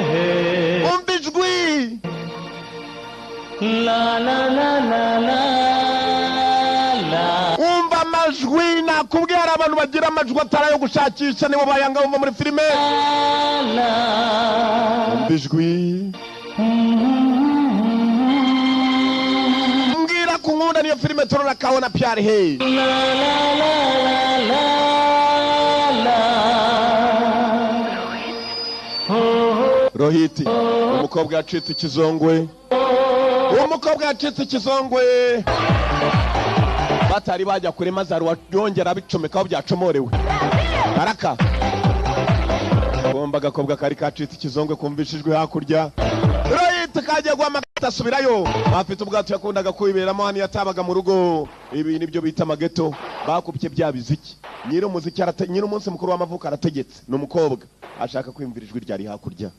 Umva ijwi. La la la la la la. Umva amajwi. Nakubwiye, hari abantu bagira amajwi atari ayo gushakisha, nibo bayanga bumva muri filime. La. Umva ijwi. Mbwira ku nkunda, niyo filime turora kabona pyari hey. La la la la la. Rohiti, umukobwa yacitse ikizongwe, umukobwa yacitse ikizongwe. Batari bajya kure, maze hari uwongera abicomekaho byacomorewe araka bomba. Agakobwa kari kacitse ikizongwe kumvishijwe hakurya. Rohiti kagiye guhamagara, asubirayo. Afite ubwato yakundaga kwiberamo hano yatabaga mu rugo. Ibi nibyo bita amageto. Bakubye bya biziki, nyiri umuziki nyiri umunsi mukuru w'amavuko arategetse. Ni umukobwa, ashaka kwiyumvira ijwi ryari hakurya.